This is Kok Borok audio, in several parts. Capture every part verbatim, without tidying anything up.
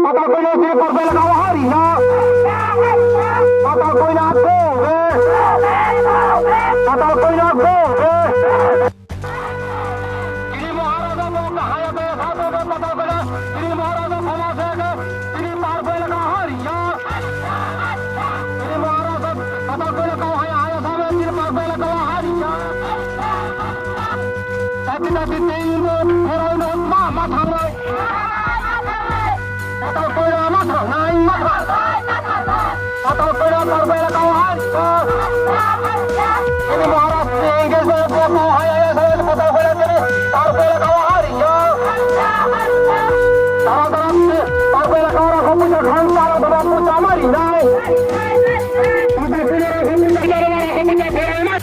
Patal Koina chini Parbo elaka o hari ya. Patal Koina go re. Patal Koina go re. Chini Maharaja bo kahaya be sa to be Patal Koina. Chini Maharaja sama se ke. Chini Parbo elaka hari ya. Chini Maharaja Patal Koina kau haya haya sa be chini Parbo elaka o hari ya. Tapi tapi tei mo herai no ma ma thangnai. Patal Koina ma thangnai, ma thangnai. Patal Koina Parbo elaka o hai. Ini Maharaj ni engagement ko mo hai hai hai patal koina kini Parbo elaka o hai ya. Tara tara Parbo elaka o rako puja khan tara tara puja mari nai. Puja kini rako puja khan tara tara rako puja khan.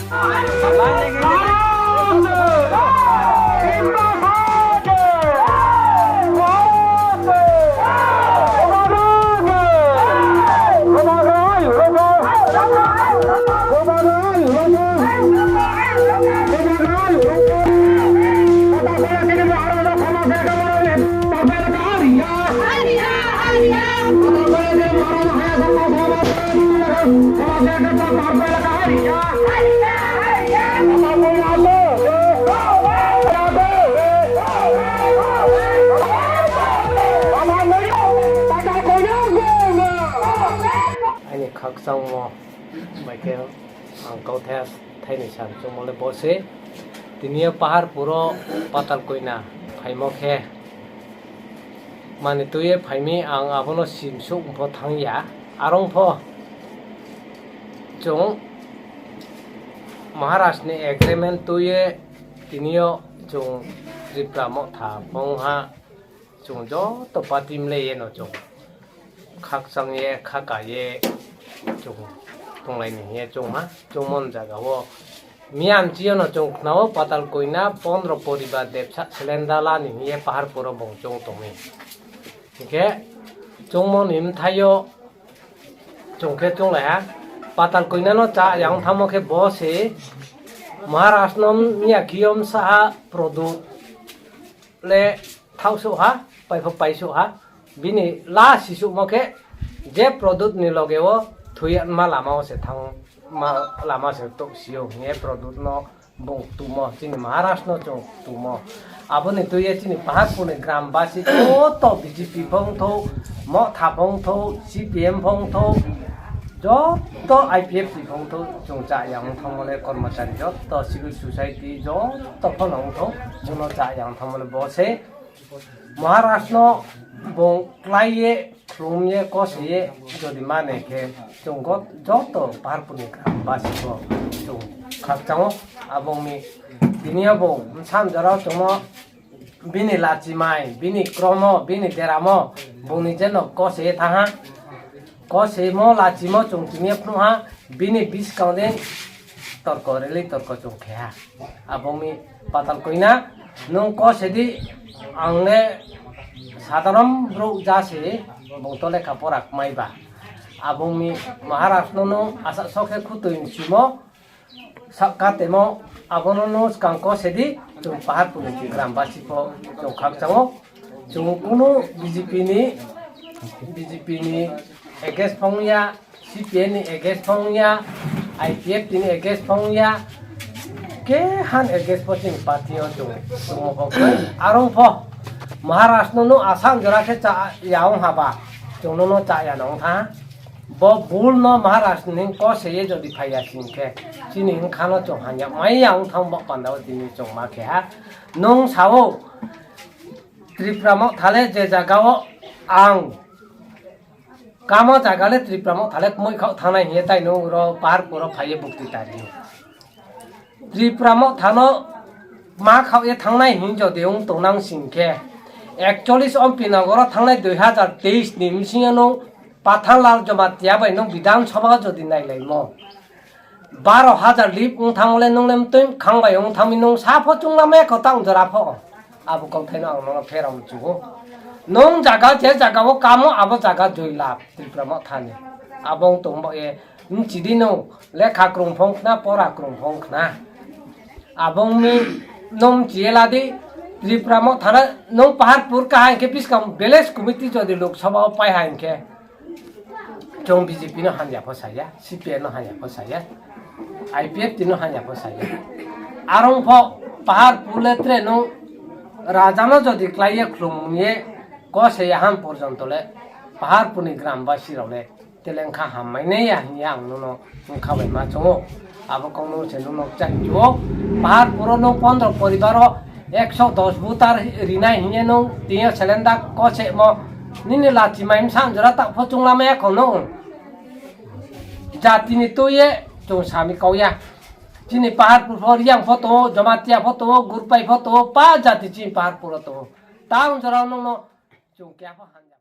Ani khakchangmo bai khe ang kauthai thaini san chwngmole bo se tini o Paharpuro Patal Koina phaimo khe mani twiwi phaimi ang abono sim suk pho thangya. Arong pho chwng Maharaj ni agreement twiwi tini o chwng Tripura Motha bongha chwng joto party mle yeno chwng khakchang ye khaka ye chwng tonglai ni hiye chwng ha chwng mon jaga o. Miyam chiyono chwng khnao Patal Koina pondro poribar depsa selendala ni hiye Paharpuro bong chwng tongwi. Hinkhe chwngmoni mthaio chwng khe chwnglaiha. Patal Koinano cha yang thamo khe bo se Maharashno miya khiyom saha product le thausuha, paipho paisuha, bini la sisukmo khe je product ni loge o thwi ma lama o se thang ma lama se tok sio hwnwi product no bung tumo, chini Maharashno chwng tumo. Aboni twiwi chini Paharpurni gram basi joto B J P phongtho, Motha phongtho, C P M phongtho, joto I P F T phongtho, chwng cha yang thangmole kormachari joto civil society joto phano wngtho, chwngno cha yang thangmole bo se Maharashno bung klaiye, khlumye, kosiye, jodi mane khe chwng go-, joto Paharpurni gram basi bo chwng khakchango. Abongni tini o bo bwsa hamjaro chwngno bini lachimai, bini kromo, bini deramo, bungni jeno kosiye thaha. Kosimo lachimo chwng tini o phunukha, bini bwskang de torko rili torko chwng kheha. Abongni Patal Koina, nwng kosedi ang le sadharon borok ja se, bung to lekha pora kwmai ba. Abongni Maharashno nwng asa sok khe khutui simo, sakka temo, abono nwng swkang kosedi, chwng Paharpurni gram basi pho chwng khakchango. Chwng kunu B J P ni, B J P ni against phongya, C P M ni against phongya, I P F T ni against phongya, kehan against pho chini party o chwng, chwng o kok arong pho Maharashno no asang jora khe cha yaung haba, chwng no no cha ya nong tha. Bo bul no Maharashno ning kose ye jodi phaiya sing khe, chini wng khano chwng hanya mai ya wng thang bo panda o tini chwng ma khe ha. Nwng sao, Tripura Motha le je jaga o ang kamo jaga le Tripura Motha le kmui khao thangnai hiye tai nwng ro Paharpuro phaiye bukti tari. Tripura Motha no ma khao ye thangnai hin jodi wng tongnang sing khe ekcholish Ompi Nogoro thangnai dui hazar teis ni bisingo nwng Pathanlal Jamatia bai nwng Bidhan Sabha jodi nailaimo. Baro hazar lip wng thangmole nwng le mtwi khang bai wng thangmi nwng sapho chwngla me kotang jora pho. Abo kok thaino ang nono pheram chugo. Nwng jaga je jaga o kamo abo jaga joi lab Tripura Motha ni. Abo wng tong bo ye mchidi nwng lekha krung phong khna pora krung phong khna. Abo wngmi nwng mchiye ladi Tripura mo thana nung Paharpur kaham khe buskang village committee jodi Lok Sabha o pai ha hinkhe chwng B J P no hanja pho saya, C P I no hanja pho saya, I P F T no hanja pho saya. Arong pho Paharpur le tre nung raja no jodi klai ye khlum ye ko se ya ham porjonto le Paharpur ni gram basi rok le telengkha hammainai ya hinya ang nono wngkha bai ma chungo. Abo kok no se nono chai chuo. Paharpur o no pondro poribar o ekso dos voter rinai hinya no tiya selenda ko se mo nini lachi mai msa jora ta pho chungla maya kono. Jati ni to ye chung sami kau ya. Chini Paharpur pho Riang pho to, Jamatia pho to, Gurpai pho to, pa jati chini Paharpur o to. Town jora no no chung kya pho hanja.